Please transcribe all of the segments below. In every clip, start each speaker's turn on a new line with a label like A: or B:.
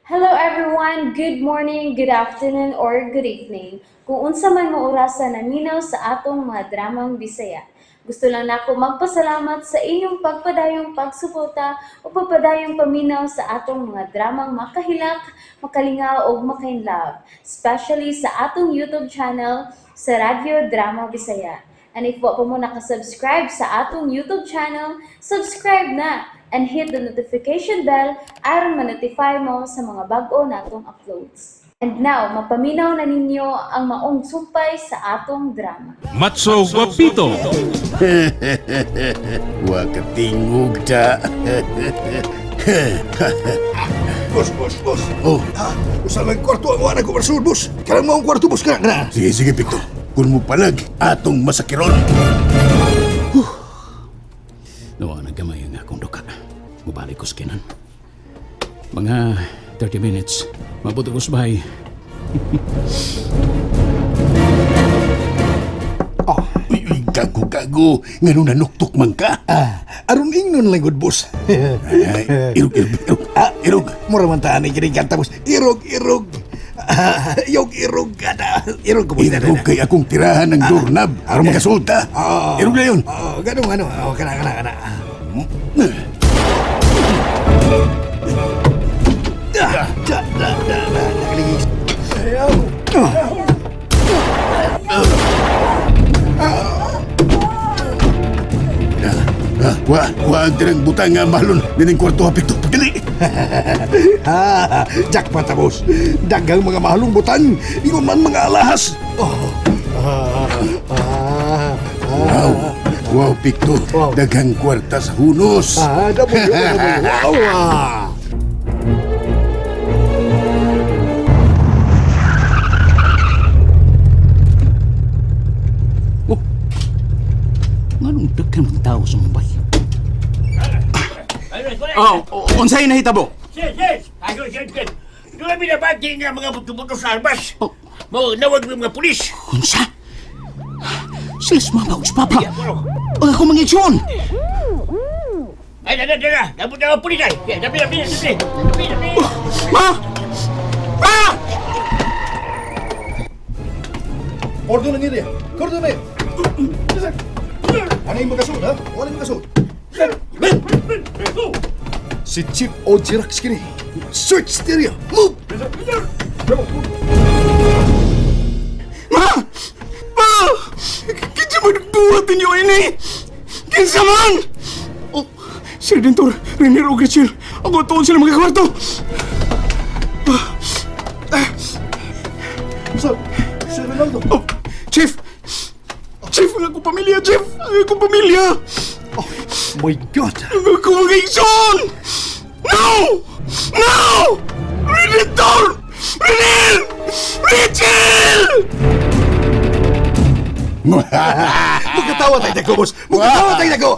A: Hello everyone! Good morning, good afternoon, or good evening. Kung unsa man mo orasa naminaw sa atong mga dramang Bisaya. Gusto lang nako magpasalamat sa inyong pagpadayong pagsuporta o pagpadayong paminaw sa atong mga dramang makahilak, makalingaw ug makainlove, especially sa atong YouTube channel sa Radyo Drama Bisaya. And if wa pa mo nakasubscribe sa atong YouTube channel, subscribe na and hit the notification bell aron ma-notify mo sa mga bag-o natong uploads. And now, mapaminaw na ninyo ang maong sumpay sa atong drama.
B: Matso Guapito.
C: Wa katingog ta.
D: Boss, boss, boss.
C: Oh,
D: Ha? Usa lang kwarto ang wala ko barsul, boss. Karang mo ang kwarto, boss. Kana, kana.
C: Sige, sige, Picto. Kung mo palag, atong masakiron.
E: Nawa na gamay ang akong duka. Mubalik ko sa kinan. Mga 30 minutes. Mabuto ko sa bahay.
D: Oh.
C: Uy, uy, gago, gago. Ngano nanuktok man ka?
D: Ah, aron ingnon lang gud, boss.
C: Ay, irog, irog, irog.
D: Ah,
C: Irog.
D: Mura man taan ni kining kanta, boss. Irog, irog. Ah, yog, irog. Kada. Irog ko, boss.
C: Irog kay akong tirahan ng doorknob. Aron makasulta.
D: Ah.
C: Irog na yun.
D: Oh, ganun, ano. Oh, kana, kana, kana. Ah, da, da, da, da. Nakaligis. Ayaw.
C: Ah, wa, wa ang tirang butang nga mahalon. Nining kwarto ha, Picto. Pagdali.
D: Ha, jackpot ta, boss. Daghang mga mahalong butang. Ingon man mga alahas. Oh. Ah, ah, ah.
C: Wow. Wow, Picto.
D: Wow.
C: Daghang kwarta sa hunos.
D: Ah, double, double, double. Wow, ah.
E: Oh. Nganong daghan ng tao sa Mumbai?
F: Oh, unsay nahitabo?
G: Yes, yes. Ayun, yes, yes. Doon binabati nga mga buto-buto sa arbas.
E: Oh.
G: Mo, nawag ng mga pulis.
E: Unsa? Sila si mama ug si papa. Ang akong mga igsoon.
G: Ay, dada, dada. Nabot na ang pulis ay. Yeah, dabi, dabi, dabi. Dabi, dabi.
E: Ma! Ma!
D: Ordo na nila. Ordo na. Ano yung makasud, ha? Wala yung makasud. Si Chief Ojirax kini. Search the area. Move!
E: Ma! Ma! Kinsa man nagbuhat ninyo ini? Kinsa man? Oh, Sir Dentor, Renier ug Rachel, ako tuon sila mga kwarto.
D: Sir, Sir Ronaldo.
E: Oh, Chief! Chief, ang akong pamilya, Chief! Ang akong pamilya!
D: Oh, my God.
E: Ang akong mga igsoon! No! No! Redentor! Renier! Rachel!
D: Magkatawa tayo dako, boss. Magkatawa tayo dako.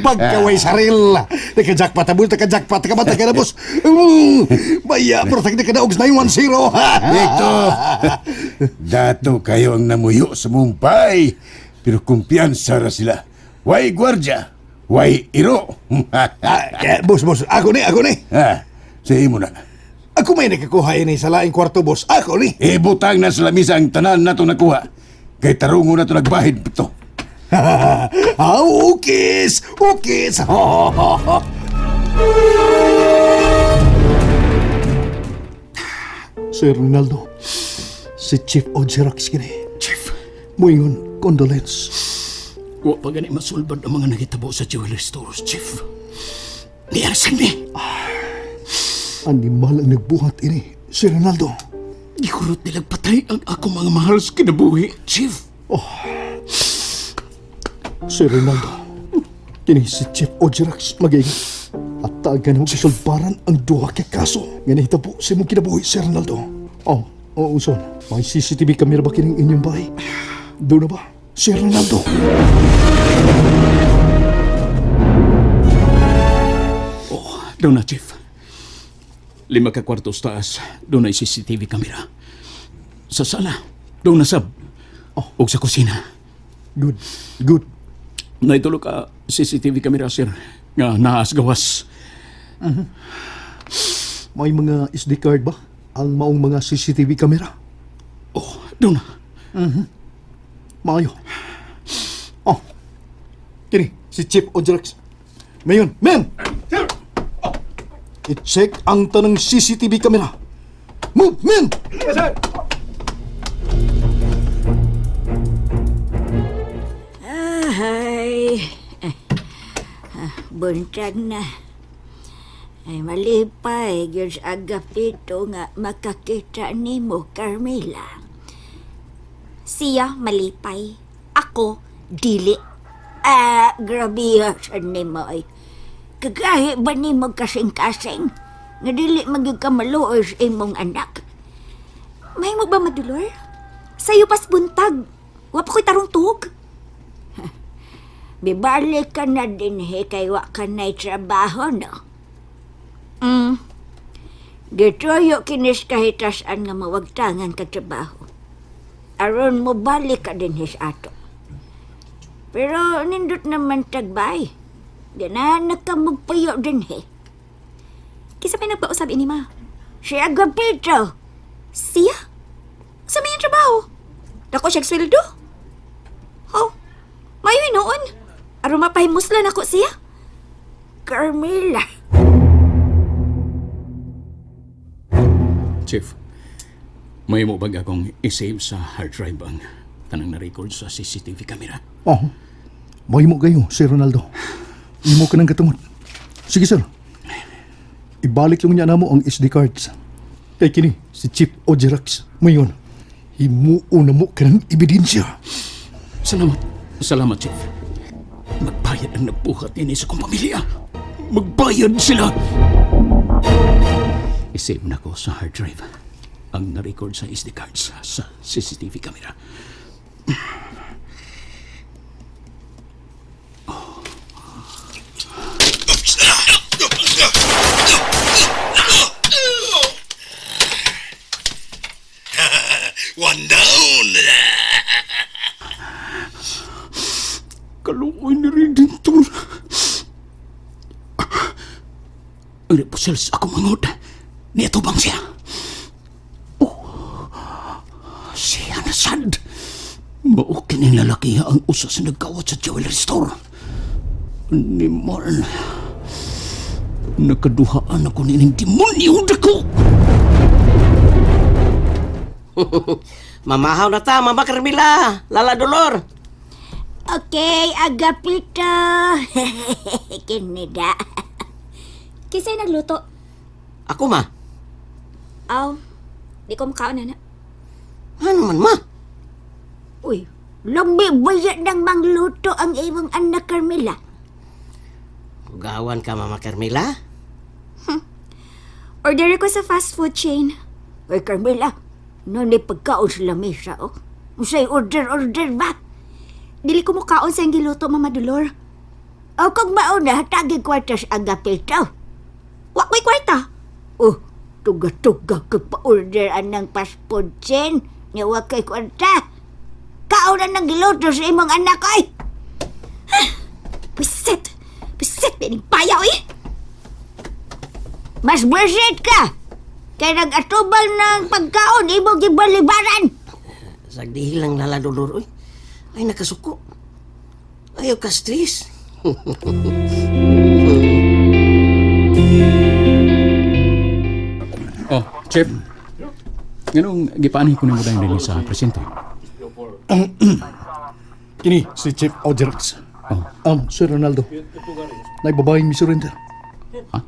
D: Pagkaway saril. Naka-jackpot, abol, naka-jackpot, nakamatay ka na, boss. Maya, protect na ka na, og 910.
C: Picto. Dato kayo ang namuyo sa Mumbai. Pero kumpiyansa ra sila. Way gwardya. Way iro.
D: Ah, eh, boss, boss, ako ni, ako ni.
C: Ha, sa imo na.
D: Ako may nakakuha ini sa laing kwarto, boss. Ako ni.
C: Ibutang na sa lamisa ang tanan nato nakuha. Kay tarungo na to nagbahid pito.
D: Ah, ukis! Ukis! Sir Ronaldo, si Chief Ojirax kini.
E: Chief,
D: Moingon, condolence.
E: wa pa gani masulbad ang mga nagitabo sa jewelry stores, Chief. Niyarsan mi.
D: Animal ang nagbuhat ini, Sir Ronaldo.
E: Gikurot nilang patay ang akong mga mahal sa kinabuhi, Chief.
D: Sir Ronaldo, kini si Chief Ojirax mag-ingat. At tagan mo kisulbaran ang duha kay kaso. Nga nahitabo sa imong kinabuhi, Sir Ronaldo. Oh, oo, son. May CCTV camera ba kining inyong bahay? Doon na ba? Sir Ronaldo.
E: Oh, doon na, Chief. 5 ka kwarto sa taas, doon na CCTV camera. Sa sala, doon na sab. Oh, ug sa kusina.
D: Good, good.
E: Naitulo ka CCTV camera, sir, nga naas gawas.
D: May mga SD card ba? Ang maong mga CCTV camera?
E: Oh, doon na.
D: Maayo. Oh. Kini, si Chief Ojerax. Mayon, men! Sir! I-check ang tanang CCTV camera. Move, men! Yes, sir!
B: Ay, buntag na. Ay, malipay, gyud sa Agapito nga makakita nimo, Carmela.
H: Siya malipay. Ako, dili.
B: Ah, grabe sa nimo ay. Kagahi ba nimo kasing-kasing? Nga dili magyud ka maluoy sa imong anak.
H: May mo ba madulor? Sayo pas buntag. Wa pa ko'y tarong tuhog.
B: Bibalik ka na din he, kay wa ka na'y trabaho, no? Gituyo kinis kahitasan nga mawagtangan ka trabaho. Aron mo balik ka din his ato. Pero nindot naman tagbay. Ganahan na ka magpayo din he.
H: Kisa may nagpausab ini ma.
B: Si Agapito,
H: Siya? Sa may trabaho? Dako siyang sweldo? Oh, mayo noon. Aron mapahimuslan ako siya.
B: Carmela.
E: Chief, may mo bag akong i-save sa hard drive ang tanang na-record sa CCTV camera?
D: Oh. May mo kayo, Sir Ronaldo. Imo ka ng katungod. Sige, sir. Ibalik lang niya namo ang SD cards. Kay kini, si Chief Ojerax. Mayon, himuo na mo ka ng ebidensya.
E: Salamat. Salamat, Chief. Magbayad ang nagbuhat ini sa kong pamilya. Magbayad sila! I-save na ko sa hard drive ang na-record sa SD cards sa CCTV camera.
C: One down!
E: Kaluoy ni Redentor. Ang reposels ako mangod. Nito bang siya? Oh, siya na sad. Mao kining lalaki ang usa sa nagkawat sa jewelry store. Ni Marn. Nakaduhaan ako nining demonyo dako.
G: Mamahaw na ta, Mama Carmela. Lala Dolor.
B: Okay, Agapito. Kinida.
H: Kisa'y nagluto.
G: Ako ma.
H: Aw, di ko makaon na.
G: Ano man ma?
B: Uy, lami ba ng mangluto ang imong anak, Carmela?
G: Ugawan ka, Mama Carmela.
H: Order ko sa fast food chain.
B: Uy, Carmela, no ni pagkaon sa lamesa, oh. Usay order, order ba?
H: Dili ko mukaon sa iyang giluto, Mama Dolor.
B: O kung mauna, hatagi kwarta sa Agapito.
H: Wa ko'y kwarta.
B: Oh, tuga-tuga ka pa order anang passport chain. Nga wa kay kwarta. Kaon na ng giluto sa imong anak, ay!
H: Pisit! Pisit! Pining payaw eh!
B: Mas bullshit ka! Kay nag-atubal ng pagkaon, imong gibalibaran!
G: Sagdihi lang Lala Dolor, uy. Ay, nakasuko. Ayaw ka stress.
E: Oh, Chief. Nganong gipaanhin ko nimo dahil dinhi sa presinto?
D: Kini, si Chief Ojerax.
E: Oh.
D: Sir Ronaldo. Naibabaeng mi surrender.
E: Ha?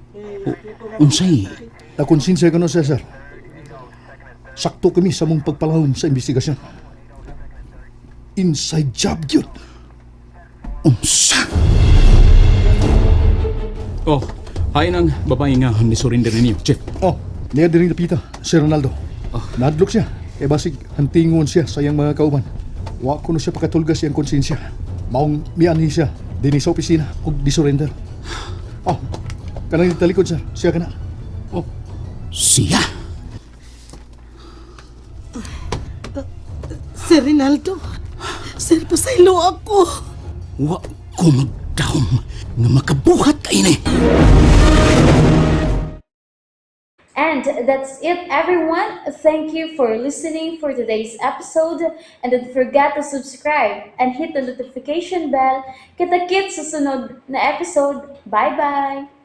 E: Unsay?
D: Nakonsensya ko na siya, sir. Sakto kami sa mong pagpalahom sa investigasyon. Inside job yun.
E: Unsa? Oh, hain ang babae nga ni surrender ninyo, Chief.
D: Oh, niya diri napita, Sir Ronaldo. Nadlok siya. Kay basig hantingon siya sa iyang mga kauban. Wa kuno siya pakatulga sa iyang konsensya. Maong mianhi siya dinhi sa opisina ug disurrender. Oh, kanang talikod sir, siya kana.
E: Oh, siya.
I: Sir Rinaldo, Sir, pasaylo ako.
E: Wa ko magdahom nga makabuhat ka ini.
A: And that's it, everyone. Thank you for listening for today's episode. And don't forget to subscribe and hit the notification bell. Kita-kits sa sunod na episode. Bye-bye!